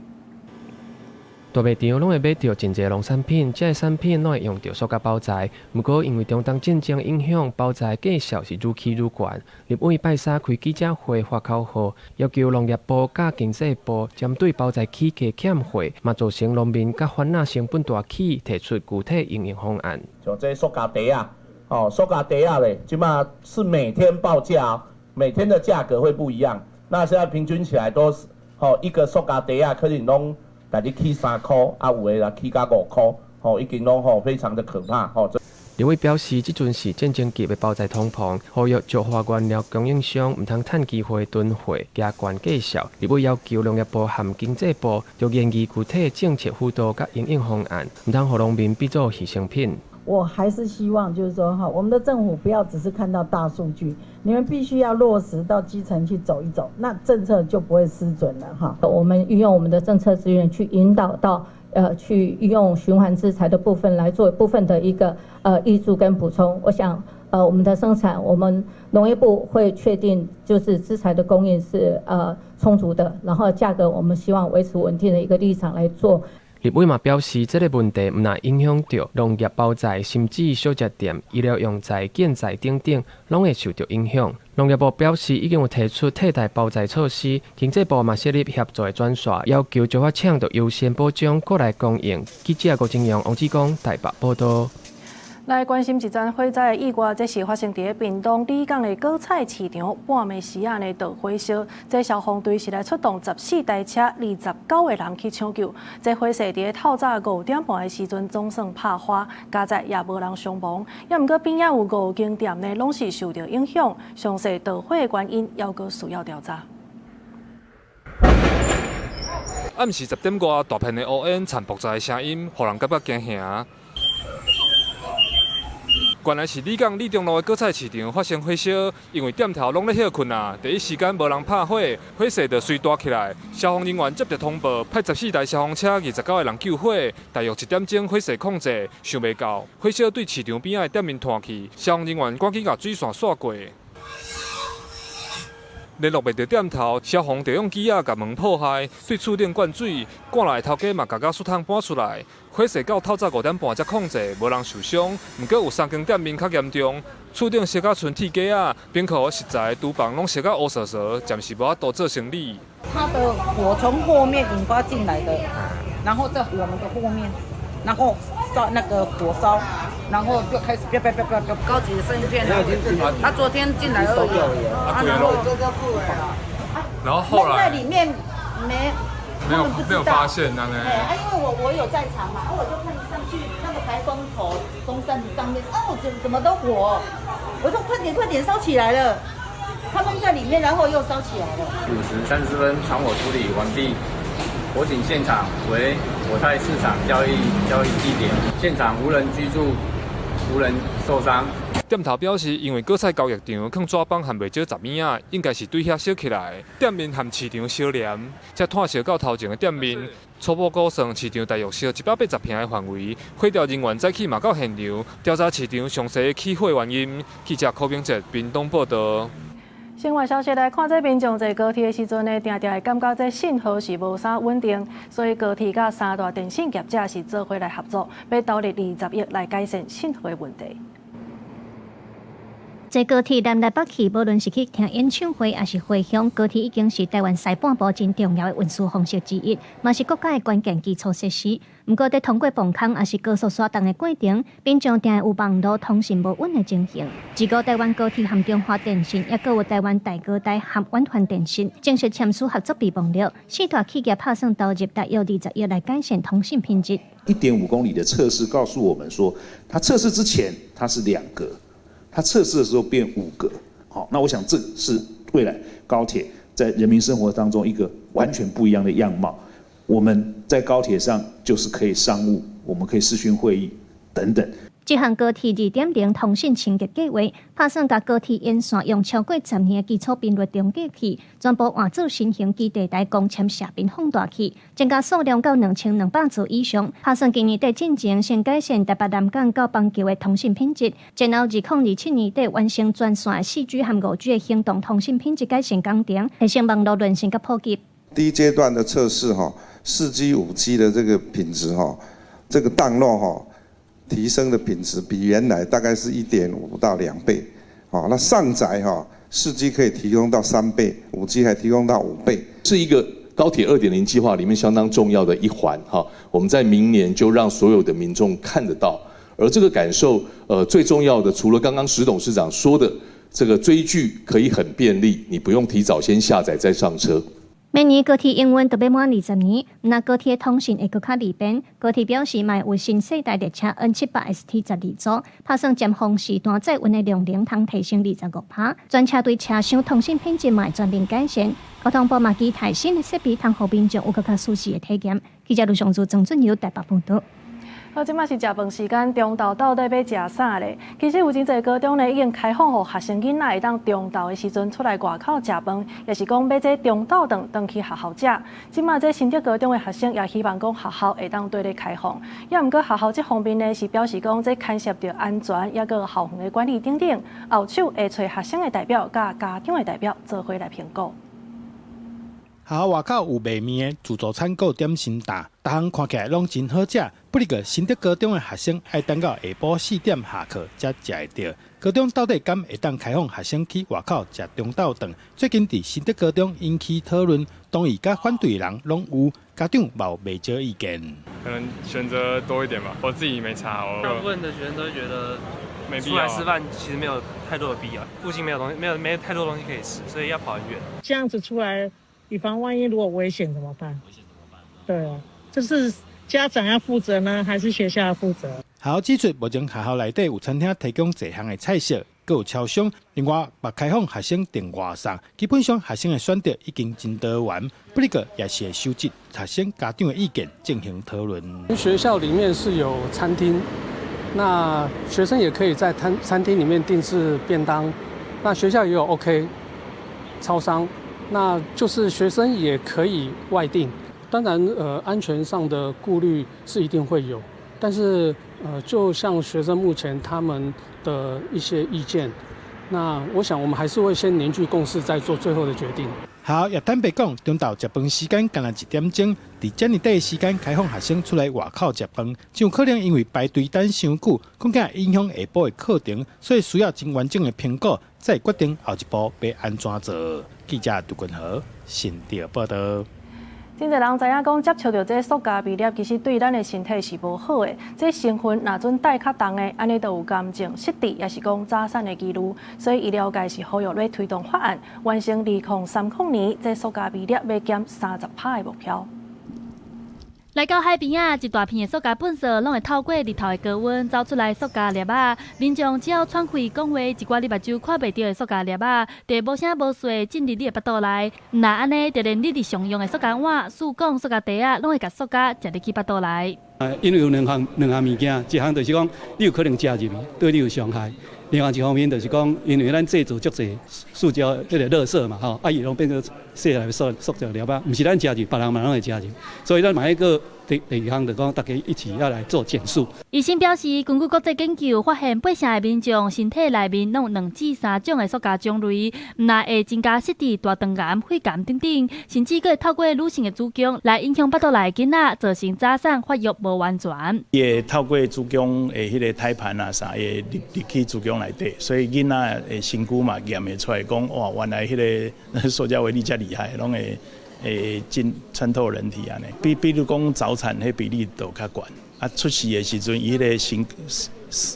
大賣場攏會買著真濟農產品，這个產品攏會用著塑膠包材。毋過因為中東戰爭影響，包材價數是愈起愈懸。立委拜三開記者會發口號，要求農業部佮經濟部針對包材起價欠貨，嘛造成農民佮販仔成本大起，提出具體因應方案。像這塑膠袋仔，哦，塑膠袋仔咧，這馬是每天報價，每天的價格會不一樣。那現在平均起來都是，哦，一個塑膠袋仔可能攏。大日起3箍，啊有的啦起到5箍，吼，已經攏吼非常的可怕，吼。立委表示，這陣是戰爭級的包材通膨，呼籲石化原料供應商毋通趁機會囤貨加懸價數。立委要求農業部和經濟部著研擬具體政策輔導佮因應方案，毋通予農民變做犧牲品。我還是希望，就是說哈，我們的政府不要只是看到大數據，你們必須要落實到基層去走一走，那政策就不會失準了哈。我們運用我們的政策資源去引導到，去運用循環資材的部分來做部分的一個挹注跟補充。我想，我們的生產，我們農業部會確定，就是資材的供應是充足的，然後價格我們希望維持穩定的一個立場來做。立委嘛表示，這个問題毋但影響著農業包材，甚至小食店、醫療用材、建材等等，攏會受著影響。農業部表示，已經有提出替代包材措施，經濟部嘛設立協助的專線，要求石化廠著優先保障國內供應。記者郭金陽、王志剛台北報道。來關心一樁火災意外，這是發生佇咧屏東里港的果菜市場，半暝時仔呢，著火燒。這消防隊是來出動14台車，29個人去搶救。這火勢佇咧透早5點半的時陣總算拍花，佳哉也無人傷亡。也毋過邊仔有五間店呢，攏是受著影響。詳細導火的原因，猶閣需要調查。暗時10點外，大片的烏煙、殘爆炸的聲音，予人感覺驚嚇。原來是里港里中路的果菜市場發生火燒，因為店頭攏咧歇睏啊，第一時間無人拍火，火勢就隨大起來。消防人員接著通報，派14台消防車、29個人救火，大約1點鐘火勢控制，想袂到火燒對市場邊仔的店面拖去，消防人員趕緊共水線煞過。聯絡袂著店頭，消防就用機仔共門破壞，對厝頂灌水，趕來的頭家嘛共膠水桶搬出來。火勢到透早5點半才控制，無人受傷。毋過有三間店面較嚴重，厝頂燒甲賰鐵架仔，冰庫食材、廚房攏燒甲烏趖趖，暫時無法度做生理。它的火從後面引發進來的，然後在我們的後面，然後燒那個火燒。然後就開始啪啪啪啪啪，高級的生鮮，他昨天進來而已，啊，然後然後後來在裡面沒沒有發現呢？哎，啊，因為我有在場嘛，啊，我就看上去那個排風頭風扇子上面，哦，怎麼都火，我說快點快點燒起來了，他們在裡面，然後又燒起來了。5時34分，傳火處理完畢。火警現場為果菜市場交易地點，現場無人居住，無人受傷。店頭表示，因為果菜交易場囥紙枋和袂少雜物仔，應該是對遐燒起來。店面和市場相連，這炭燒到頭前的店面，初步估算市場大約燒180坪的範圍。火調人員早起嘛到現場調查市場詳細起火原因。記者柯明哲屏東報道。新聞消息來看，這民眾坐高鐵的時陣呢，定定會感覺這信號是無啥穩定，所以高鐵佮三大電信業者是做伙來合作，欲投入20億來改善信號的問題。坐高鐵南來北去，無論是去聽演唱會，抑是回鄉，高鐵已經是台灣西半部真重要的運輸方式之一，嘛是國家的關鍵基礎設施。毋過，佇通過磅空抑是高速徙動的過程，民眾定會有網路通訊無穩的情形。這個台灣高鐵和中華電信，抑閣有台灣大哥大和遠傳電信，正式簽署合作備忘錄，四大企業拍算投入大約20億來改善通訊品質。1.5公里的測試告訴我們說，它測試之前它是2格。它測試的時候變5格，好，那我想這是未來高鐵在人民生活當中一個完全不一樣的樣貌。我們在高鐵上就是可以商務，我們可以視訊會議等等。這項高鐵2.0通訊升級計劃，拍算共高鐵沿線用超過10年的基礎頻率重架器，全部換做新型基地台光纖射頻放大器，增加數量到2200座以上。拍算今年底進前先改善台北南港到板橋的通訊品質，然後2027年底完成全線4G 和5G 的行動通訊品質改善工程，提升網路韌性佮普及。第一階段的測試，哈，4G、5G 的這個品質，哈，這個 download，哈。提升的品質比原來大概是1.5到2倍，哦，那上載哈，4G 可以提供到3倍，5G 還提供到5倍，是一個高鐵2.0計劃裡面相當重要的一環哈。我們在明年就讓所有的民眾看得到，而這個感受，最重要的除了剛剛石董事長說的這個追劇可以很便利，你不用提早先下載再上車。明年高鐵營運就欲滿20年，若高鐵通訊會閣較利便。高鐵表示，嘛會有新世代列車 N78ST 12組，拍算尖峰時段載運的量能通提升25%，全車隊車廂通訊品質嘛會全面改善。交通部嘛期待新的設備通予民眾有閣較舒適的體驗。記者盧尚祖、曾俊友台北報導。好，這擺是食飯時間，中晝到底欲食啥咧？其實有真濟高中呢，已經開放予學生囡仔會當中晝的時陣出來外口食飯，抑是講欲這中晝頓轉去學校食。這擺這新竹高中的學生也希望講學校會當對咧開放，也毋過學校這方面呢是表示講這牽涉著安全，抑閣校園的管理等等，後手會揣學生的代表佮家長的代表做伙來評估。學校外口有賣麵的自助餐，閣有點心檔，逐項看起來攏真好食。不過，新竹高中的學生愛等到下晡4點下課才食會著。高中到底敢會當開放學生去外口食中晝頓？最近佇新竹高中引起討論，同意佮反對的人攏有，家長嘛有袂少意見。可能選擇多一點吧，我自己沒差。大部分的學生都覺得出來吃飯其實沒有太多的必要，附近沒有東西，沒有太多東西可以吃，所以要跑很遠。這樣子出來。以防萬一，如果危險怎麼辦？危險怎麼辦？對啊，這是家長要負責呢，還是學校要負責？學校指出，目前學校內底有餐廳提供濟項的菜色，閣有超商。另外，嘛開放學生訂外送，基本上學生的選擇已經真多元。不過，也是會收集學生家長的意見進行討論。學校裡面是有餐廳，那學生也可以在餐廳裡面訂製便當。那學校也有 OK 超商。那就是學生也可以外訂，當然，安全上的顧慮是一定會有，但是，就像學生目前他們的一些意見，那我想我們還是會先凝聚共識，再做最後的決定。好，也坦白講，中晝食飯時間干焦1點鐘，佇遮爾短的時間開放學生出來外口食飯，真有可能因為排隊等傷久，恐驚影響下晡的課程，所以需要真完整的評估，再決定後一步欲按怎做。記者杜君豪新竹報導。真濟人知影講，接觸著這塑膠微粒，其實對咱的身體是無好的。這成分若準帶較重的，按呢就有癌症、失智，抑是講早產的機率。所以醫療界是呼籲欲推動法案，完成2030年這塑膠微粒欲減30%的目標。來到海邊仔，一大片的塑膠糞埽，攏會透過日頭的高溫走出來塑膠粒仔。民眾只要喘氣講話，一寡你目睭看袂著的塑膠粒仔，就會無聲無息進入你的腹肚內。毋但按呢，就連你日常用的塑膠碗、塑管、塑膠袋仔，攏會共塑膠食入去腹肚內。因為有兩項物件，一項就是講你有可能食入去，對你有傷害；另外一方面就是講，因為咱製造足濟塑膠彼个垃圾嘛，吼，啊伊攏變做細粒塑膠粒仔，毋是咱食入，別人嘛攏會食入，所以咱嘛愛閣第二項就講，大家一起要來做減塑。醫生表示，根據國際研究發現，8成的民眾身體內面攏有2至3種的塑膠種類，毋但會增加失智、大腸癌、肺癌等等，甚至閣會透過女性的子宮來影響腹肚內的囡仔，造成早產發育無完全。伊會透過子宮的彼个胎盤啊啥，會入去子宮內底，所以囡仔的身軀嘛驗會出來講，哇，原來彼个塑膠微粒遮厲害，攏會進穿透人體按呢。比如講早產彼比例都較懸，啊出世的時陣，伊彼个身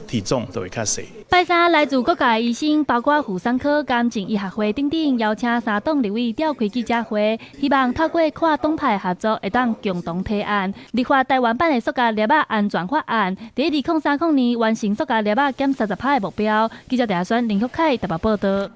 體重都會較細。拜三來自各界醫生，包括婦產科、癌症醫學會等等，邀請三黨立委召開記者會，希望透過跨黨派合作，會當共同提案立法台灣版的塑膠粒仔安全法案，佇2030年完成塑膠粒仔減30%的目標。記者鄭選林福凱台北報導。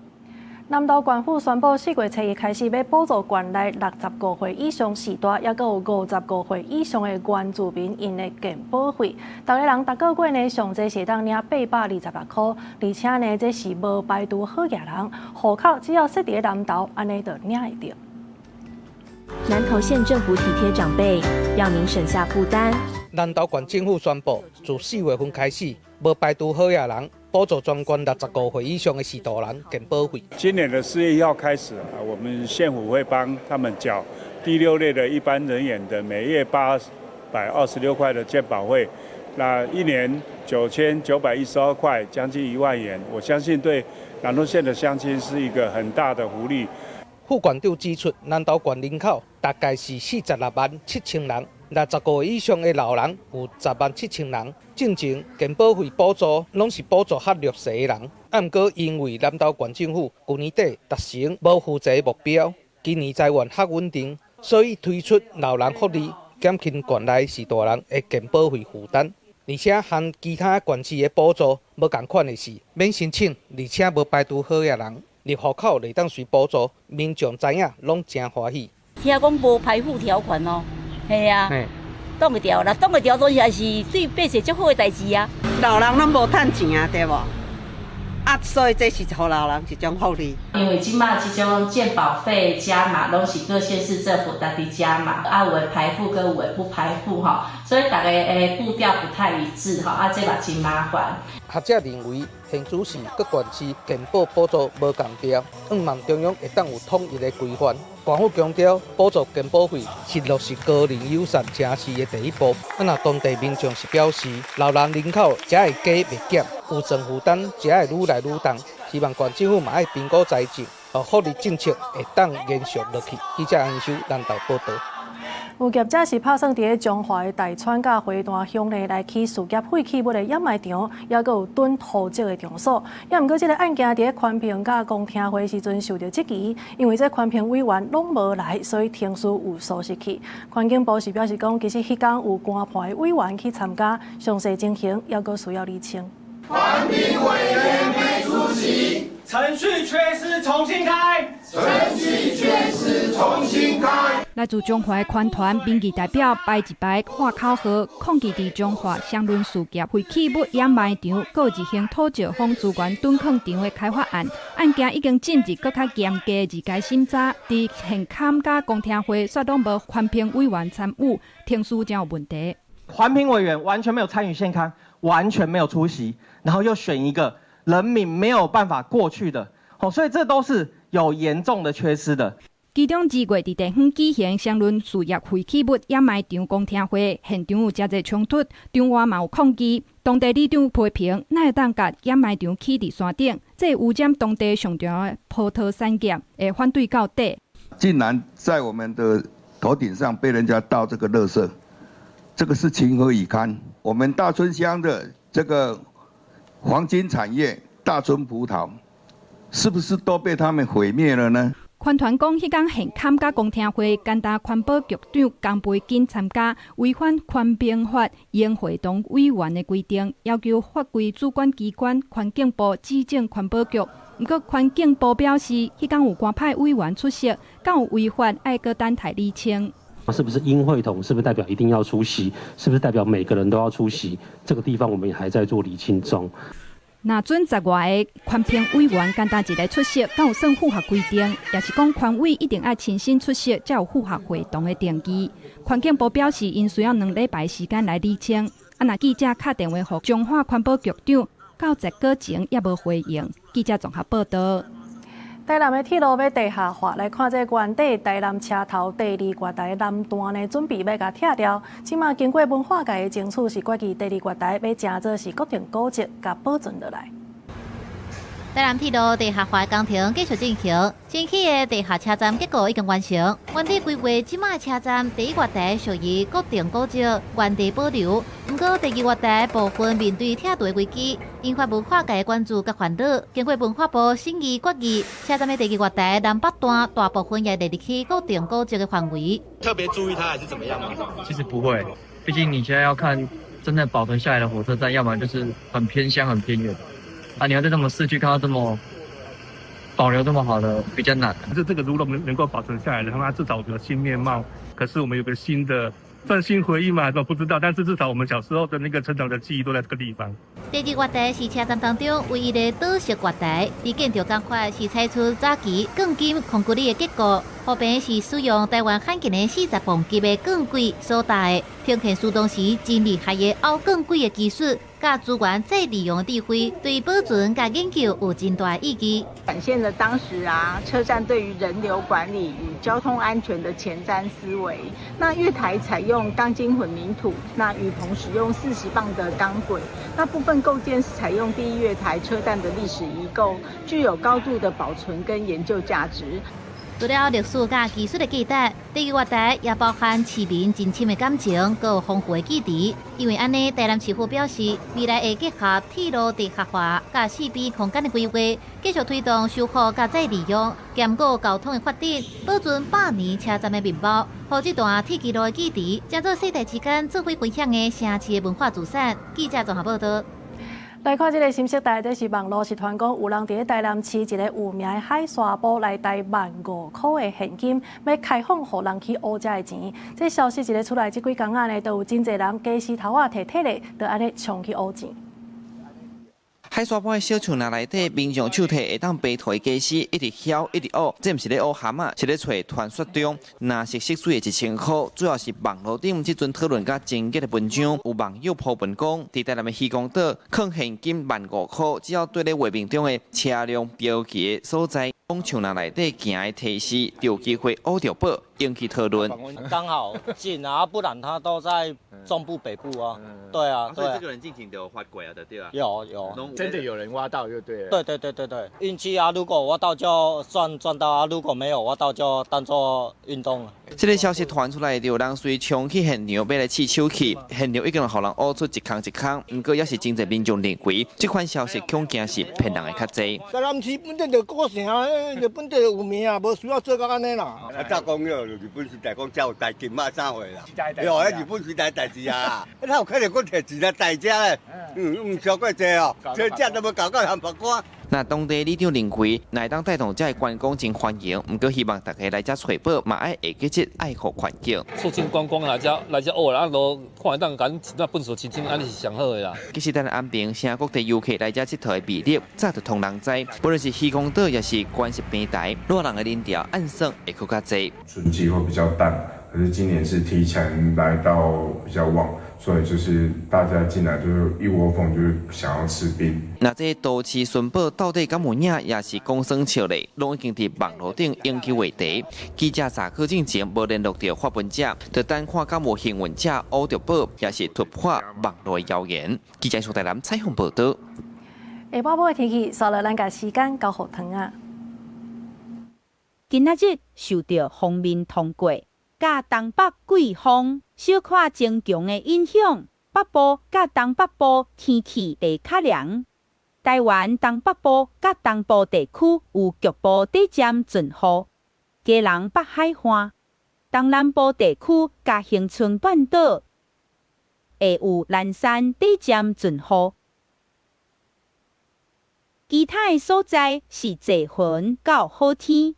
南投縣府宣布，4月初一開始，欲補助縣內65歲以上序大，抑閣有55歲以上的原住民𪜶的健保費。逐个人逐个月呢，上濟是會當領826塊，而且呢，這是無排除好額人，戶口只要設佇南投，按呢就領會著。南投縣政府體貼長輩，讓您省下負擔。南投縣政府宣布，自4月份開始，無排除好額人，補助全縣65歲以上的序大人健保費。今年的4月1號開始啊，我們縣府會幫他們繳第六類的一般人員的每月826塊的健保費，那一年9912塊，將近1萬元。我相信對南投縣的鄉親是一個很大的福利。副縣長指出，南投縣人口大概是46萬7千人，65歲以上的老人有10萬7千人。進前健保費補助攏是補助較弱勢的人，啊，毋過因為南投縣政府舊年底達成無負債目標，今年財源較穩定，所以推出老人福利，減輕縣內序大人的健保費負擔。而且和其他縣市的補助無仝款的是，免申請，而且無排除好額人。入戶口會當隨補助，民眾知影攏誠歡喜。聽講無排富條款哦，係啊，擋會牢啦，擋會牢當然是對百姓足好的代誌啊。老人攏無趁錢啊，對無？啊，所以這是予老人一種福利。因為這馬這種健保費加碼，攏是各縣市政府家己加碼，啊有的排富跟有的不排富吼，所以大家的步調不太一致吼，啊這嘛真麻煩。學者認為，縣主市佮縣市健保補助無仝調，向望中央會當有統一的規範。縣府強調，補助健保費是落實高齡友善城市的第一步。啊，若當地民眾是表示，老人人口才會加袂減，有算負擔才會愈來愈重。希望縣政府嘛愛評估財政，予福利政策會當延續落去。記者楊修南投報導。有業者是拍算佇咧彰化的大川佮花壇鄉呢來起事業廢棄物的掩埋場，抑閣有囤土石的場所。抑毋過，這个案件佇咧環評佮公聽會時陣受著質疑，因為這環評委員攏無來，所以程序有疏失去。環境部是表示講，其實彼工有官派的委員去參加，詳細情形抑閣需要釐清。環評委員沒出席，程序缺失重新開。程序缺失重新開。來自彰化的環團民意代表排一排喊口號，抗議佇彰化雙輪事業廢棄物掩埋場、閣二型土石方資源囤礦場的開發案，案件已經進入閣較嚴格的二階審查，佇現勘佮公聽會煞攏無環評委員參與，程序誠有問題。環評委員完全沒有參與現勘，完全沒有出席，然後又選一個人民沒有辦法過去的，所以這都是有嚴重的缺失的。其中二月佇地方舉行雙輪事業廢棄物掩埋場公聽會，現場有誠濟衝突，場外嘛有抗議。當地里長批評，哪會當共掩埋場起佇山頂，這污染當地上重要的葡萄產業，會反對到底。竟然在我們的頭頂上被人家倒這個垃圾，這個是情何以堪？我們大村鄉的這個黃金產業大村葡萄，是不是都被他們毀滅了呢？環團講，彼工現勘佮公聽會，干焦環保局長江培金參加，違反環評法應會同委員的規定，要求法規主管機關環境部指證環保局。毋過環境部表示，彼工有官派委員出席，敢有違法，愛閣等待釐清。是不是應會同？是不是代表一定要出席？是不是代表每個人都要出席？這個地方我們還在做釐清中。若準十外个環評委員干焦一个出席，敢有算符合規定？抑是講環委一定愛親身出席，才有符合會同的定義？環境部表示，𪜶需要2禮拜時間來釐清。啊，若記者敲電話予彰化環保局長，到截稿前猶無回應。記者綜合報導。台南的鐵路欲地下化，來看這原底台南車頭第二月台南段呢，準備欲共拆掉。這馬經過文化界的爭取，是決議第二月台欲成做是國定古蹟，共保存落來。台南鐵路地下化工程繼續進行，新起的地下車站結構已經完成。原底規劃這馬車站第一月台屬於國定古蹟，原地保留。毋過第二月台部分面對拆除危機，引發文化界關注佮煩惱。經過文化部審議決議，車站的第二月台南北段大部分也列入去國定古蹟的範圍。特別注意它還是怎麼樣嗎？其實不會，畢竟你現在要看真正保存下來的火車站，要麼就是很偏鄉、很偏遠。啊！你要在這麼市區看到這麼保留這麼好的，比較難。這個如果能夠保存下來的話，至少有個新面貌。可是我們有個新的算新回憶嘛，都不知道。但是至少我們小時候的那個成長的記憶都在這個地方。第二月台是車站當中唯一的島式月台，佇建築工法是採取早期鋼筋混凝土的結構，後邊是使用台灣罕見的40磅級的鋼軌所搭的，呈現出當時真厲害的拗鋼軌的技術。佮資源再利用的智慧，對保存佮研究有真大意義。展現了當時啊車站對於人流管理與交通安全的前瞻思維。那月台採用鋼筋混凝土，那雨棚使用40磅的鋼軌，那部分構件是採用第一月台車站的歷史遺構，具有高度的保存跟研究價值。除了歷史佮技術的價值，第二月台也包含市民真深的感情，閣有豐富的記憶。因為按呢，台南市府表示，未來會結合鐵路地下化佮四邊空間的規劃，繼續推動修復佮再利用，兼顧交通的發展，保存百年車站的面貌，予這段鐵軌路的記憶，成做世代之間做伙分享的城市的文化資產。記者綜合報導。來看這个新時代，這是網路是傳講有人佇咧台南市一个有名的海沙埔來袋15,000箍的現金，欲開放予人去挖遮的錢。這消息一个出來，這幾工仔呢，都有真濟人家私頭仔提體咧，就按呢衝去挖錢。海沙埔的小樹林內底，民眾手提會當白塗的家私，一直囂一直挖，這毋是咧挖蚶仔，是咧揣傳說中藍色色水的1000箍。主要是網路頂這陣討論甲真假的文章，有網友 po 文講，佇台南的漁光島，囥現金萬五箍，只要對咧畫面中的車輛標記的所在，往樹林內底行的提示，就有機會挖著寶，引起討論。剛好近啊，不然他都在中部北部啊。對啊，所以這個人進前就有發過啊，對啊。有有，真的有人挖到就對了。對對對對對，運氣啊，如果挖到就算賺到啊，如果沒有挖到就當做運動。這个消息傳出來，就有人隨衝去現場欲來試手氣，現場已經予人挖出一空一空，毋過也是真濟民眾認為，這款消息恐驚是騙人的較濟。台南市本身就古城，就本地有名啊，無需要做到按呢啦。啊，早講了，日本時代講才有代金啊，啥貨啦？喲，彼日本時代代誌啊，哪有可能閣提錢來代遮咧？毋超過濟哦，這這都無搞到鹹白乾。那當地里長認為，若會當帶動遮的觀光真歡迎，毋過希望大家來遮揣寶，嘛愛會記得愛護環境。促進觀光來遮來遮學啦，啊，都看會當共那糞埽清清，按呢是上好的啦。其實，咱安平城各地遊客來遮𨑨迌的魅力，早就予人知。無論是漁光島，抑是關石平台，熱人的人潮按算會閣較濟。春季會比較淡，可是今年是提前來到比較旺。所以就是大家進來就是一窩蜂，就是想要吃冰。那這都市尋寶到底敢有影，抑是講耍笑咧？攏已經佇網路頂引起話題。記者查考進前無聯絡著發文者，就等看敢有幸運者挖著寶，抑是突破網路謠言。記者蘇台南採訪報導。下晡晡的天氣，紲落咱共時間交予糖仔。今仔日受著鋒面通過，佮東北季風小可增強的影響，北部佮東北部天氣會較涼。台灣東北部佮東部地區有局部短暫陣雨。基隆北海岸、东南部地区佮恒春半岛会有兰山短暂阵雨，其他的所在是济云到好天。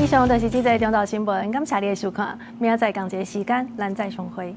以上就是這節中晝新聞，感謝你的收看，明仔載仝一个時間，咱再相會。